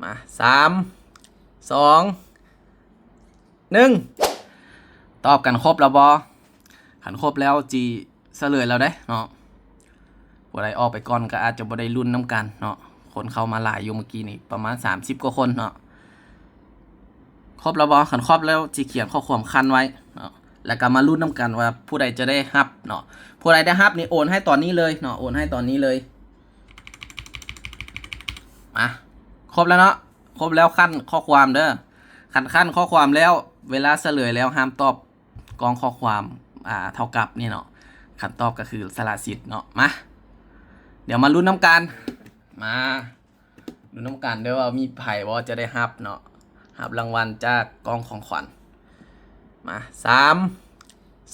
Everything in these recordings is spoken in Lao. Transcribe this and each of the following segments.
ມາ ສາມ ສອງ ໜຶ່ງ ຕອບກັນຄົບແລ້ວບໍ່? ຄັນຄົບແລ້ວຊິສະເຫຼີຍແລ້ວເດ້ເນາະ. ຜູ້ໃດອອກໄປກ່ອນກໍອາດຈະບໍ່ໄດ້ລຸ້ນນຳກັນເນາະ. ຄົນເຂົ້າມາຫຼາຍຢູ່ເມື່ອກີ້ນີ້ ປະມານສາມສິບກວ່າຄົນເນາະ. ຄົບແລ້ວບໍ່? ຄັນຄົບແລ້ວຊິຂຽນຂໍ້ຄວາມຂັ້ນໄວ້ເນາະ ແລ້ວກໍມາລຸ້ນນຳກັນວ່າຜູ້ໃດຈະໄດ້ຮັບເນາະ. ຜູ້ໃດໄດ້ຮັບນີ້ໂອນໃຫ້ຕອນນີ້ເລີຍເນາະ, ໂອນໃຫ້ຕອນນີ້ເລີຍ. ມາ ຄົບແລ້ວເນາະ, ຄົບແລ້ວຂັ້ນຂໍ້ຄວາມເດີ. ຄັນຂັ້ນຂໍ້ຄວາມແລ້ວ ເວລາສະເຫຼີຍແລ້ວຫ້າມຕອບ ກ້ອງຂໍ້ຄວາມ ອ່າ ເທົ່າກັບນີ້ເນາະ. ຄັນຕອບກໍຄືສະຫຼະສິດເນາະ. ມາ ດຽວມາລຸ້ນນຳກັນ. ມາ ລຸ້ນນຳກັນເດີວ່າມີໃຜບໍ່ຈະໄດ້ຮັບເນາະ, ຮັບລາງວັນຈາກກ່ອງຂອງຂວັນ. ມາ ສາມ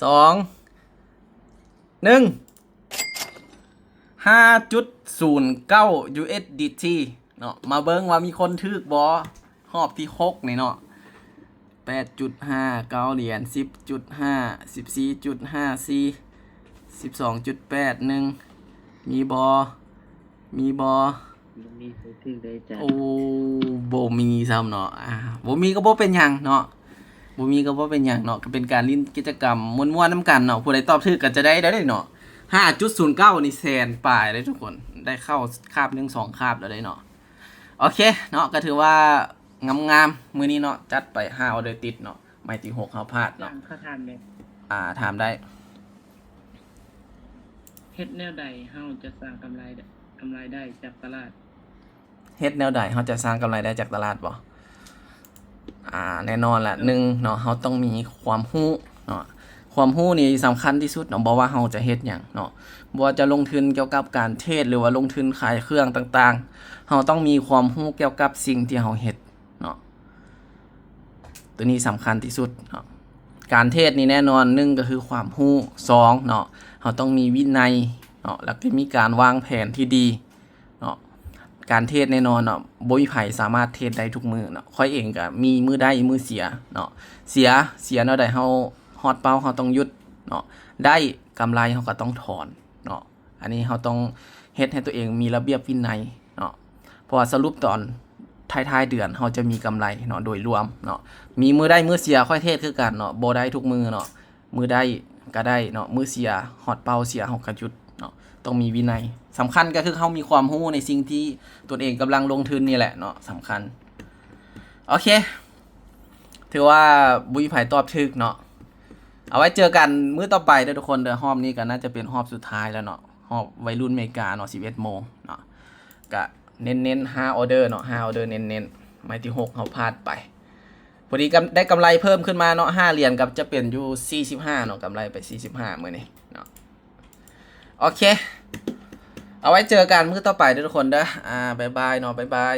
ສອງ ໜຶ່ງ ຫ້າຈຸດສູນເກົ້າ USDT ເນາະ. ມາເບິ່ງວ່າມີຄົນຖືກບໍ່ ຮອບທີຫົກນີ້ເນາະ. ແປດຈຸດຫ້າເກົ້າຫຼຽນ, ສິບຈຸດຫ້າ, ສິບສີ່ຈຸດຫ້າສີ່, ສິບສອງຈຸດແປດໜຶ່ງ ມີບໍ່? ມີບໍ່? ບໍ່ມີຜູ້ຖືກເລີຍຈ້າ. ໂອ້ ບໍ່ມີຊ້ຳເນາະ. ອ່າ ບໍ່ມີກໍບໍ່ເປັນຫຍັງເນາະ, ບໍ່ມີກໍບໍ່ເປັນຫຍັງເນາະ. ກໍເປັນການຫຼິ້ນກິດຈະກຳມ່ວນໆນຳກັນເນາະ. ຜູ້ໃດຕອບຖືກກໍຈະໄດ້ ໄດ້ເນາະ. ຫ້າຈຸດສູນເກົ້ານີ້ແສນປາຍເດ້ທຸກຄົນ, ໄດ້ເຂົ້າຄາບໜຶ່ງສອງຄາບແລ້ວເດ້ເນາະ. ໂອເຄເນາະ, ກໍຖືວ່າງາມໆ ມື້ນີ້ເນາະ, ຈັດໄປຫ້າອອເດີຕິດເນາະ. ໄມ້ທີຫົກເຮົາພາດເນາະ. ຖາມ ຂໍຖາມແດ່. ອ່າ ຖາມໄດ້. ເຮັດແນວໃດເຮົາຈະສ້າງກຳໄລ ກຳໄລໄດ້ຈາກຕະຫຼາດ? ເຮັດແນວໃດເຮົາຈະສ້າງກຳໄລໄດ້ຈາກຕະຫຼາດບໍ່? ອ່າ ແນ່ນອນລະ ເອີ ໜຶ່ງເນາະ, ເຮົາຕ້ອງມີຄວາມຮູ້ເນາະ. ຄວາມຮູ້ນີ້ສຳຄັນທີ່ສຸດເນາະ, ບໍ່ວ່າເຮົາຈະເຮັດຫຍັງເນາະ, ບໍ່ວ່າຈະລົງທຶນກ່ຽວກັບການເທຣດ ຫຼືວ່າລົງທຶນຂາຍເຄື່ອງຕ່າງໆ, ເຮົາຕ້ອງມີຄວາມຮູ້ກ່ຽວກັບສິ່ງທີ່ເຮົາເຮັດເນາະ. ຕົວນີ້ສຳຄັນທີ່ສຸດເນາະ. ການເທຣດນີ້ແນ່ນອນ ໜຶ່ງກໍຄືຄວາມຮູ້, ສອງເນາະ ເຮົາຕ້ອງມີວິໄນເນາະ, ແລ້ວກໍມີການວາງແຜນທີ່ດີເນາະ. ການເທຣດແນ່ນອນເນາະ ບໍ່ມີໃຜສາມາດເທຣດໄດ້ທຸກມື້ເນາະ. ຂ້ອຍເອງກໍມີມື້ໄດ້ມື້ເສຍເນາະ. ເສຍ ເສຍແນວໃດເຮົາຮອດເປົ້າເຮົາຕ້ອງຢຸດເນາະ, ໄດ້ກຳໄລເຮົາກໍຕ້ອງຖອນເນາະ. ອັນນີ້ເຮົາຕ້ອງເຮັດໃຫ້ຕົວເອງມີລະບຽບວິໄນເນາະ, ເພາະວ່າສະຫຼຸບຕອນທ້າຍໆເດືອນເຮົາຈະມີກຳໄລເນາະ ໂດຍລວມເນາະ. ມີມື້ໄດ້ມື້ເສຍ ຂ້ອຍເທຣດຄືກັນເນາະ, ບໍ່ໄດ້ທຸກມື້ເນາະ. ມື້ໄດ້ກໍໄດ້ເນາະ, ມື້ເສຍ ຮອດເປົ້າເສຍເຮົາກໍຢຸດເນາະ. ຕ້ອງມີວິໄນ. ສຳຄັນກໍຄືເຮົາມີຄວາມຮູ້ໃນສິ່ງທີ່ຕົນເອງກຳລັງລົງທຶນນີ້ແຫຼະເນາະ, ສຳຄັນ. ໂອເຄ ຖືວ່າບໍ່ມີໃຜຕອບຖືກເນາະ. ເອົາໄວ້ເຈີກັນມື້ຕໍ່ໄປເດີທຸກຄົນເດີ. ຮອບນີ້ກໍໜ້າຈະເປັນຮອບສຸດທ້າຍແລ້ວເນາະ, ຮອບໄວລຸ້ນເມກາເນາະ, ສິບເອັດໂມງເນາະ. ກະເນັ້ນໆຫ້າອອເດີເນາະ, ຫ້າອອເດີເນັ້ນໆ. ໄມ້ທີຫົກເຮົາພາດໄປ. ພໍດີກຳ ໄດ້ກຳໄລເພີ່ມຂຶ້ນມາເນາະ, ຫ້າຫຼຽນກໍຈະເປັນຢູ່ສີ່ສິບຫ້າເນາະ, ກຳໄລໄປສີ່ສິບຫ້າມື້ນີ້ເນາະ. ໂອເຄ ເອົາໄວ້ເຈີກັນມື້ຕໍ່ໄປເດີທຸກຄົນເດີ. ອ່າ ບາຍບາຍເນາະ, ບາຍບາຍ.